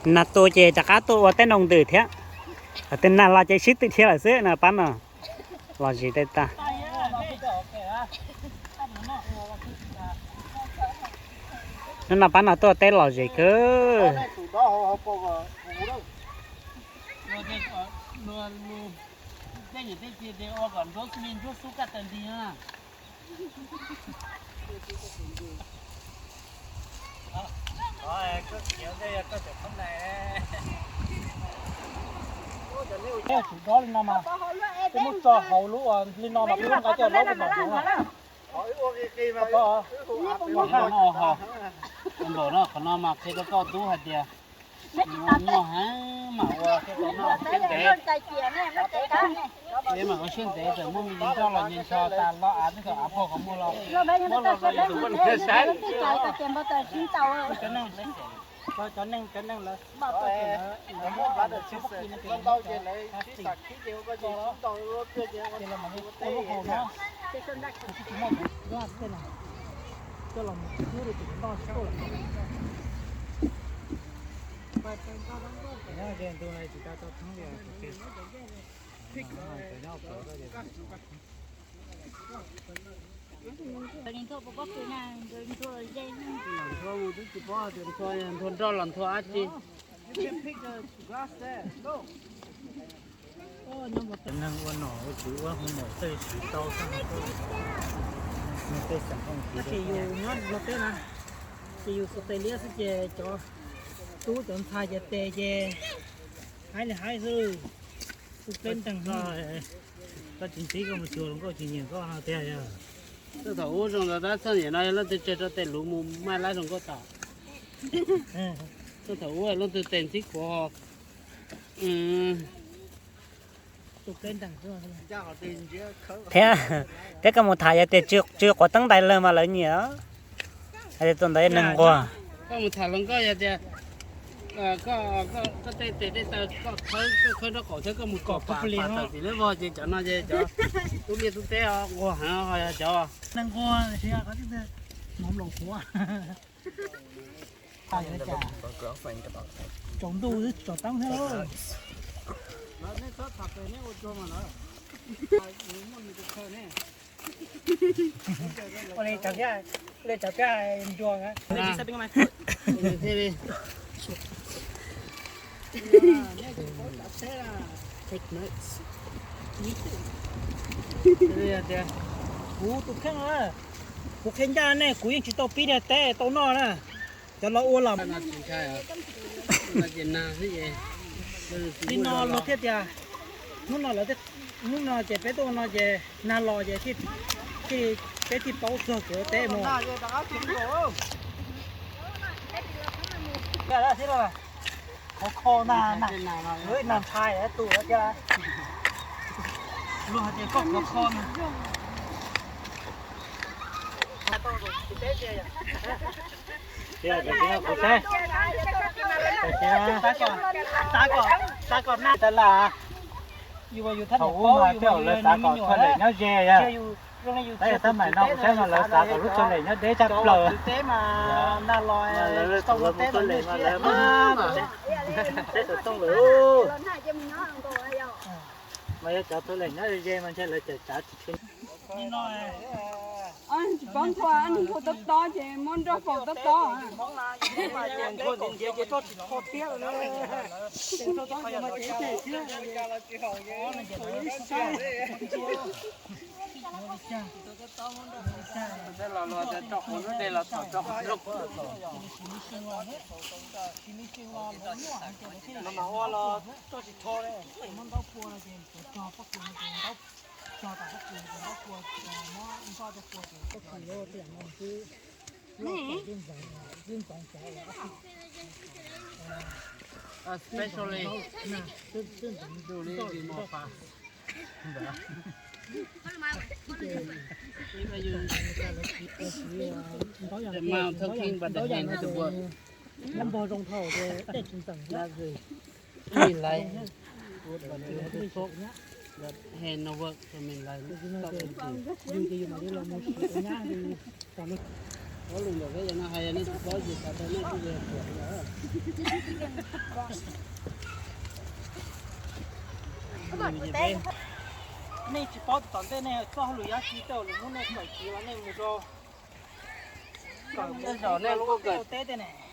Nag tu ces rov qab tuaj ua teb nroo ntws thiab. Tej nag los ces sib twm dhia lawm xwb no pab no. Los zis tej tag. Hnub no pab no tuaj teb los zis kawg. Tsum dob li no mas, twb muab tso hauv lub li no mas twb nqa coj laub mus noj. Npaum no qhov no mas qhia rau koj tub hais tias noj heev mas ua thiaj tau noj thiab ntev. Ces mas ua siab ntev txawm muaj me ntsis nroj los nce ncho tas los av twb thaum av pog qhov muag los. Cov neeg, cov neeg lawv maj tuaj ces lawv, lawv muab npav daws tsis xwm ntau ces lawv sib xam khib ces ua koj ces sib ntaus ua pliag ces ua lub haus no. Coj los mus xwb li tus noj tsis tuaj lawm. Nthua mus twb tsis paub tias nthua nroj los nthua dab tsi. Cov neeg ua nom ua tswv ua hoo maum txawj siv tau xwb. Tej xeem Hmoob ces yus nyob Nplog teb na, ces yus xuas tes liab xwb ces cov tub cov ntxhais ces tes ces haib li haib xwb. Tus pleb nteeg. Koj tsis ntsib koj mus xyuas hluas nkauj tsis nyiam koj no tiag yog. Txog thaum ub zoo ntawd tab txog niam no leej twg tseg rau tes luv mus maj lab hluas nkauj tom. Txog thaum ub leej twg tes ntsib kuv. Thiab, thiab koj mus tham yog tias tsw quav teeb ntais lawm mas lawv nyiam. Hais tias tus ntawd neeg nquag. Koj mus tham hluas nkauj yog tias koj tej tes tej taw koj khawb, koj khawb nraub qaum thiab koj mus kom pam pam tawm tim lawv vog ces cov no ces cov tub liaj tub teb nquag heev ho yog cov neeg nquag. Hmoov laus qhuav. Tsaus ntuj twb tsaus teeb thiab. Ua li, ua li cov peb nruag. Kuv tus kheej, kuv qhia ncaj nej, kuv yeej tsis tau pib niag teb tau noj na. Cov los ua los li no luag thiaj tias hnub no lawv, hnub no ces peb tuaj ua no ces nag los ces thiaj, peb thiaj paub txog kev ua teb mus. Qhov kho na, nag ntshai tus thiab. Luag hais tias koj qhov kho na. Xav kom, xav kom nag tas las. Yus mas yus thab niam paub, yus mas yus yog niag me nyuam na. Tab yog tab maim no kuv saib no lawv xav kom lub tsawg lem nyob deb tshaj plaws. Tus teb mas nag los tau lub teb los nag mas lawv mas teb xov tooj lawm. Mas yog cov tsawg lem nyob ze mas ntshe lawv tseem tsav tsis tshua. Tsis paub nthua, nthua tob tob ces muab nroj faus tob tob. Especially do li li mo fa. The mouth talking, but the hand is the work. Npog zoo thaum tej tsis ntxeem. Mean like, hand no work, so mean like, yus ces yus mam li los mus sim nyab li. Paub lus ntawm peb no hais nej tsis paub ces xav tau nej kuj yuav tuam lawm. Nej tsis paub tom ntej nej txoj hauj lwm yog tsis tau lwm hnub nej kawm txiv los nej mus rau Tej zaum nej lub kawm,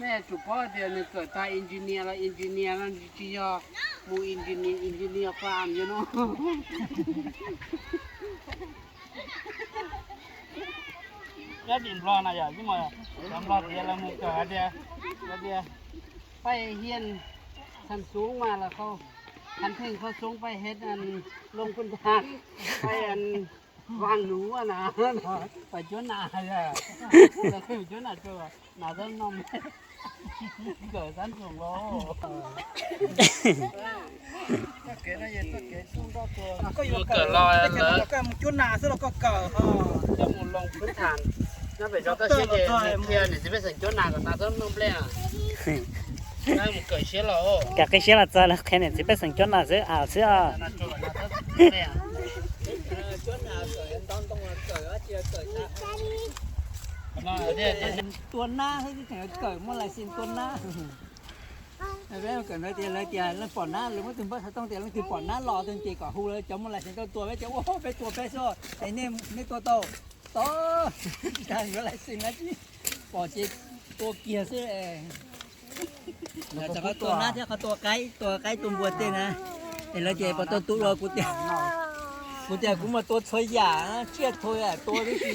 nej tsum paub tias nws kawm tag engineer los engineer no tsis yog mus engineer, engineer farm no. Nyob tim Nplog no yog ib, cov Nplog tias lawv mus kawm hais tias, tias paj hiaj than xoob mas los khau, than theej khau xoob paj hej loo phooj dag, paj vaj nuv na, paj cuab nas, lawv qhia cuab nas tsuas nas xab noog, kawm xab noog los. Koj yuav kawm los lawv mus cuab nas xwb los koj kawm ho, coj mus loo phwb tham. Nyob pem zos toj siab ces qhia niam txiv pej xeem cuab nas kom nas xab noog nplej. Mus kawm siab los, kawm qib siab los txog los qhia niam txiv pej xeem cuab nas xwb xwb os. Tua nab, kawm muaj license tua nab. Peb kawm ntawd tias lawv tias leej pom nab, lawv muab tus npawb xov tooj tias leej twg pom nab los tus ces kom hu lawv cov muaj license tuaj tua, peb tias ua peb tua peb xwb, es nej tua tau, tau, tsis tas yuav license na tsis pom ces tua kiag xwb. Qhov tua nab thiab qhov tua qaib, tua qaib tua npua tej na, es lawv tias puas tau tua dua, kuv tias, kuv tias kuv mas tua txhua yam, tsiaj txhua yam tua tib si,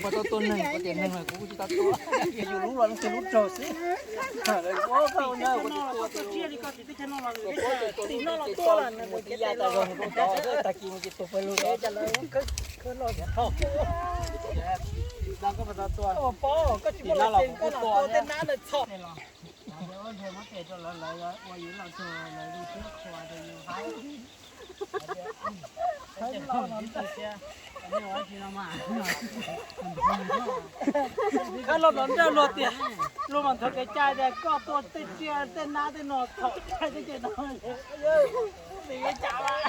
puas tau tua neeg, kuv tias neeg mas kuv tsis tau tua, yus lub los leej twg lub raug xwb. Tag kis mus ces tua pawg lug, koj tsis muaj license koj los tua tej nab lawm txhom. Muab tes rau lawv, lawv ua yus los tug lawv lub siab qhuas rau yus haib. Koj los nrog luag tias, luag mas nthuav kev cai tias koj tua tej tsiaj tej nab tej no txhaum cai tej ces no, nws yuav cas mas,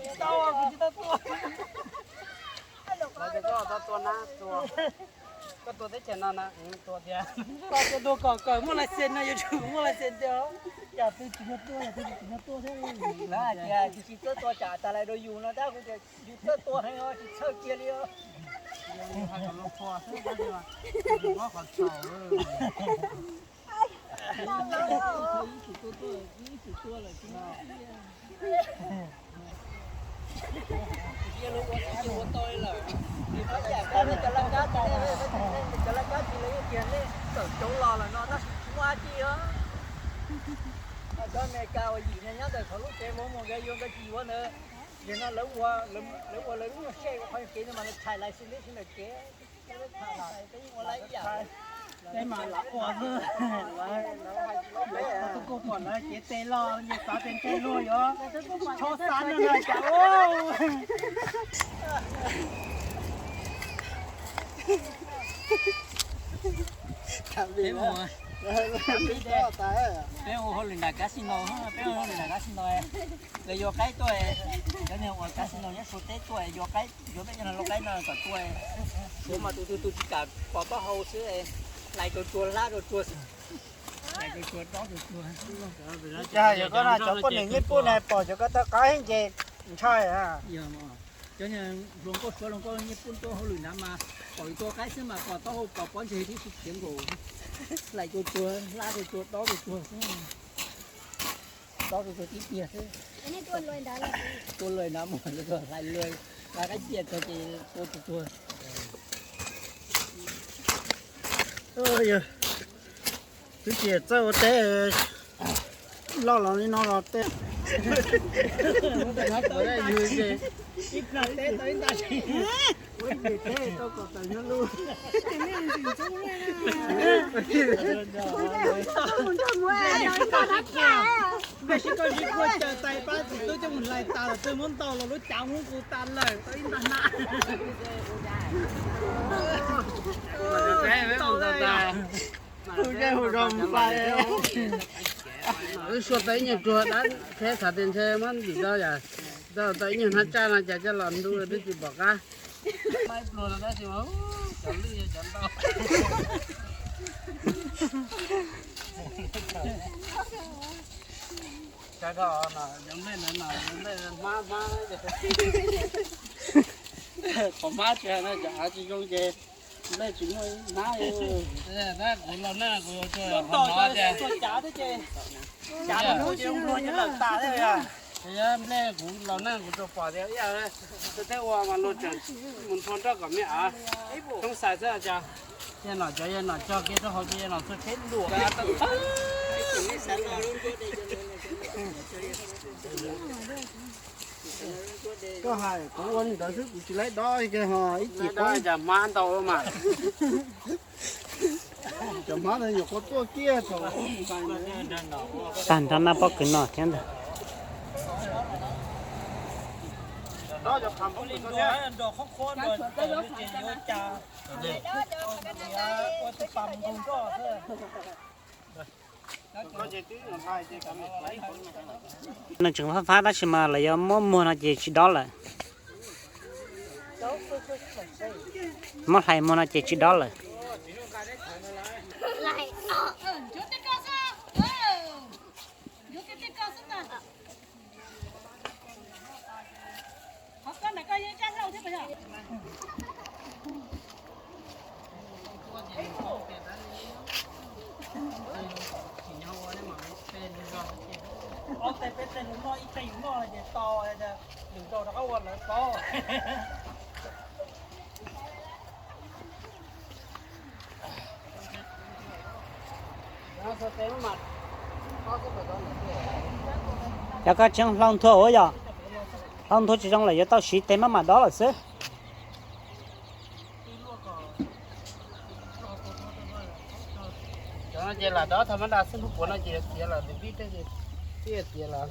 tsis tau, kuv tsis tau tua. Koj tua teb chaws no na, tua tiag. Koj tua kom kawm muaj license no yuav tsum muaj license tiag. Yog twg tsis yog tua, yog twg tsis yog tua thiab. Lawv hais tias tsis txawj tua tsam tas lais rau yus no tab kuv tias yus txawj tua heev os, tsis txhawj kiag li os. Ua tau lawm, cov laj kab, cov laj kab tsis lawv yeej tias nej tawm coob los lawm no tab sis tsis muaj dab tsi os. Cov Amelikas uas yim nyob ntawm thaum lub tsev mus mus nkawd yuav nkawd tsis yuav ntawd, nim no lawv ua lawv lub nyuag sej ua qhov kev no mas lawv tshais lais xwb ntawm kev. Peb mas lam ua xwb, lawv kuj pom lawv cev tes los nce tod ces ntshe luag yuav tshob xav no na cas. Peb ua hauj lwm nram casino, peb ua hauj lwm nram casino, lawv yuav qaib tuaj, cov niag uas casino nyob Suav teb tuaj yuav qaib, yuav peb cov niag lau qaib no kom tuaj, yuav mas tus twg tus tsis kam pov taub hau xwb, hlais rau tsuag hlab rau tsuag xwb. Cas yog koj no cov poj niam Nyij Pooj na pom cov ko taw qaib nce ntshai. Cov niag hluas nkauj Suav hluas nkauj Nyij Pooj tuaj hauj lwm nrad mas pom tua qaib xwb mas pom taub hau pom pob ntseg tib si khiav nkaus, hlais rau tsuag hlab rau tsuag dob rau tsuag xwb. Dob rau tsuag tib tiag xwb. Tua lawm nrad mus hlais lawm, hlais qaib tiag txog ces tua tsuag tsuag. Twb tsis txawj ua teb loj los li no los tej. Npej sib koj sib kuaj caw tais pab txiv tub coj mus hlais tas los twb muab ntau los lub cav muab nqus tas lawm tau ib nta na. Hu zej hu zog mus pais. Wb suav tau ib nyuag tsuag dab tsheb xav tias ntshe muab ntim tau yam, tau tau ib nyuag hnab tsaj no cas coj los ntu twb tsis pom qab. Ib pluag no tab sis mas cov lwj yog cov ntau. Cov no, cov nplej no, cov nplej hmab hmab. Qhov hmab tsis hais no, cov av tsis zoo ces nplej tsis muaj hmab. Kuv laus neej kuv yuav tsuas pom no ces, nplej kuv laus neej kuv tsuas pom tias ib yam tej ua mas luag tseem mus nrho nroj kom me av toob xais xwb cas. Yog nom cov yog nom cog kiag rau hauv ces yog nom txog tsheb luam. Koj hais kuv ua li ntawd xwb kuv tsis laib dob kiag ho ib cim dob cas hmab ntau mas. Cov hmab ntawd nyuam qhuav tuaj kiag thaum tag nrho naj pob kws no thiab ntag. Nws tseem fab fab tab sis mas lawv yuav muab muag no ces tsis dob lawm. Muab hlais muag no ces tsis dob lawm. Ob tej peb tej lus noj ib tej yus noj ces tau, yus rau rov qab ua lawv paub. Yog koj tseem hlau nthua ua yog hlau nthua tsis zoo lawm yuav tau siv tes maj mam dob lawm xwb. Cov no ces lam dob tha mab da xwb, lub puav no ces txiav lawm, vij tej ces txiav lawm.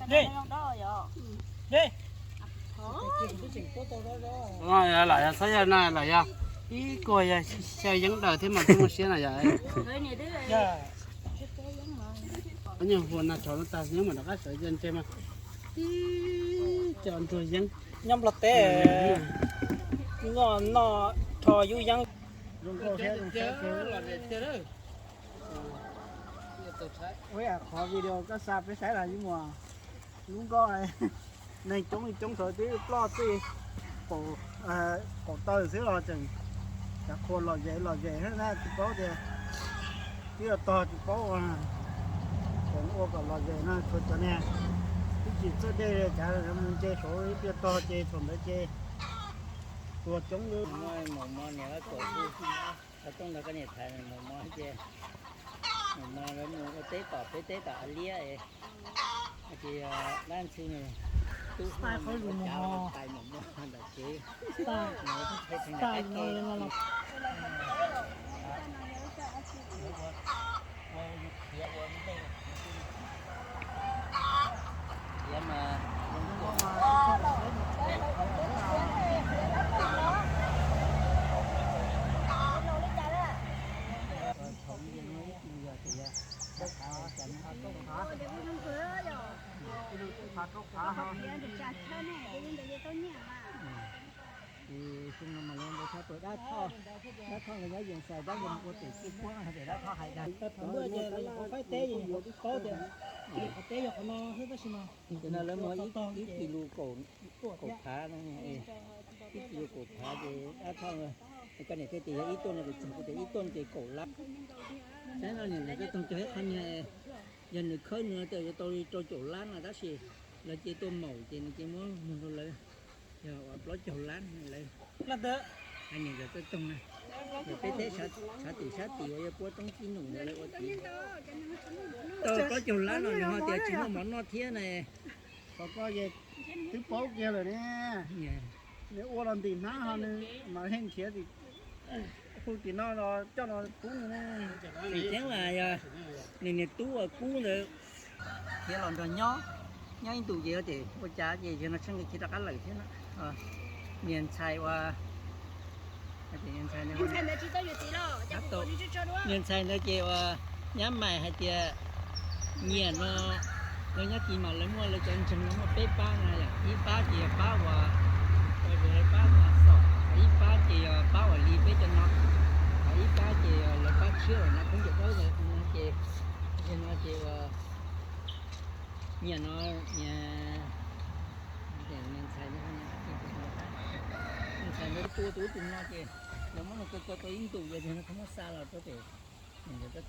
Lam yog txhob yog na, lam yog ib kuag yog xyaw yeeb daws thiab mas tsis muaj siab na yom. Nyuag hua nag tshauv no tag nyob mas rov qab sawv ntse mas tib co ntsuag yeeb. Nyob Nplog teb, noj noj rho yub yeeb. Qhov video koj xa peb saib los yeej muaj lub nkoj, neeg coob li coob thaum twb ploj txij qaum taw xwb los tseem cov qhua lom zem lom zem thiab na, tsis paub tias twb yuav tog tsis paub. Tseem ua kom lom zem no tshuav cov niag twb tsis txawj dej li cas mus ntse saud ib pliag tog ces thaum ntawd ces tuag coob li. Maum mos niam lawv kom kuv, xov tooj ntawd koj niam tham maum mos ces maum mos lawv mus ua teb tom peb teb tom av liab es, ces dab ntxwg nws tub hluas mus ua cav tais maum mos ntawm kev, mus ua teb teb ntawm qab ke. Ces xyoo no mas lawv ntawd thab pawg dab thoj, dab thoj nkawd nyob yees xais dab yees ua pem txij puab hais tias dab thoj hais dag. Thaum ntawd ces lawv nyuam qhuav faib teb ces nyuam qhuav paub tias qhov teb yog qhov no xwb tab sis mas, ces no lawv muaj ib kis lus kaum phav, ib kis lus kaum phav ces dab thoj, koj niam thiaj tias yog ib tuaj no kuv txog kuv tias ib tuaj ces kaum lab. Saib no niam lawv coj toog cog ib qho niag, yog nws khawb nws tias yuav tau li rau caum lab no tab sis lawv cia tuaj maum ces nws cia muab muag rau lawv yog uas plaub caug lab lawv. Hais niam cov coj toog na, peb teb sab tim sab tim uas yog puab toob tsib num ntawd lawv ua tim tau plaub caug lab no nws ho tias tsis muaj mov noj thiab na. Qhov ko twb paub kiag lawm ne. Nws ua los ntim hnab ho nws mam li nrhiav tim, hu tim no los coj los pub nws ne. Tseem ceeb mas yog nws niag tub uas kub ntawd khiav los nrog nyob, nyob ib ntus ces yuav tsum ua cas ces yog no tshaj nqi khiav rov qab lawm thiab na. Niag ntxhais uas Niag ntxhais ntawd ces uas nyab mais hais tias nyiam no, lawv nyob kis mas lawv muaj lawv cov ntseeg no muaj peb pab na yom, ib pab ces yog pab uas, pab uas xom, ib pab ces yog pab uas li peb cov no, ib pab ces yog lawv pab tshiab uas no khaub ncaws plaub ntawd no ces, no ces uas nyiam no, niag ntxhais, ntxhais ntawd tua tus ub tus no ces lawv muab nws tua tua tau ib ntus ces no tsis muab xa los rau pem. Txawj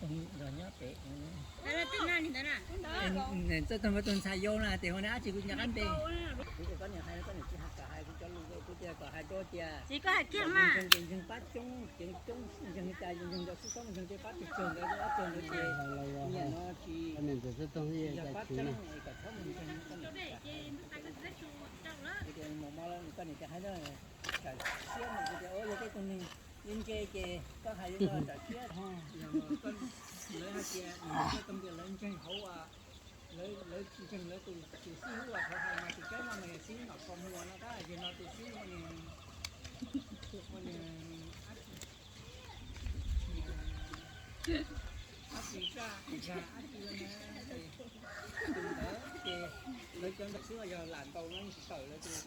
toog tus ntxhais yau na tes hauv na dab tsi kuv nco qab npe. Kuv kom koj niam hais, koj niam tsis kam hais kuv cov lus, kuv tias kom hais rau tias tsis, koj hais kiag mas. Ntseeg ces ntseeg pab coob, ceev coob, ntseeg li cas ntseeg cov xib xoob, ntseeg tej pab tis tsawg ntawd, ob tsawg ntawd ces nyiam no tsis yog pab tseeb es kom txhob mus ntseeg. Kuv tias mus mo, koj niam tias hais na, tsam siab mas kuv tias yog tej tug neeg li ntse ces koj hais li no tsam siab ho, yog lawv hais tias txawj toog tias lawv ntseeg hauv, lawv ntseeg lawv tus xib hwb uas thaum hais mas tus tsaib no mas yog xib hwb Nom Kos Muas no tab, yog no tus xib hwb ua niag, ua niag ab tsi zaj, ab tsi ua niag, tus ntawd ces lawv cov ntawd xwb yog lam ntaus no tsis tawm lawv tus,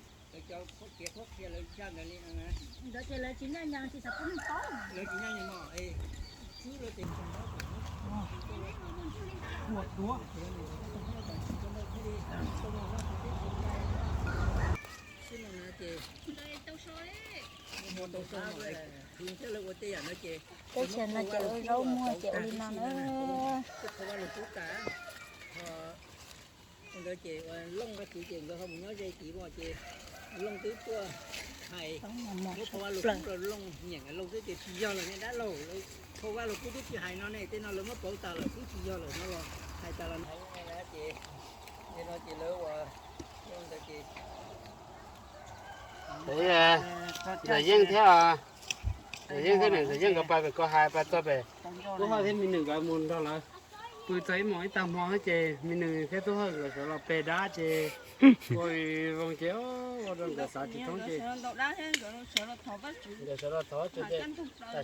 lawv cov kev qhuab qhia lawv zaj ntawd li no na. Ntawd ces lawv tsis ncaj ncees tsis xav pub neeg paub. Lawv tsis ncaj ncees no, xwb lawv ces ntseeg no. Xwb no na ces tau so, tau so, thiab lawv ua tej yam no ces teb chaws no ces ua zaub muag ces ua li no na. Ua Looj Kub tas, ua ntawd ces ua Looj Kub ces nkawd ho mus nyob ze tid ces Looj twb tuaj hais, muab Phau Vaj Lug Kub rau Looj, nyiam nkawd Looj twb tias tsis yog lawm ne dab laug, Phau Vaj Lug Kub twb tsis hais no ne, tej no lawv muab pauv tas lawm twb tsis yog lawm no los hais tas los hais ces, no ces lawv ua ntawd ces Ntxawm Yeej thiab, Ntxawm Yeej thiab, Ntxawm Yeej nkawd pais pem ko hais pais txog pem, Tub Hawj thiab me nws nkawd mus nrog lawv pw txog ib mos ib tag hmo ces me nws thiab Tub Hawj nkawd sawv los pe dab ces ua zoo ces ua rau nkawd xav tsis thoob ces nkawd sawv los thov ces tam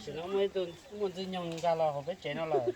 sim no muaj ib tug muaj ntxwg nyoog nkag los hauv peb tsev no lawm.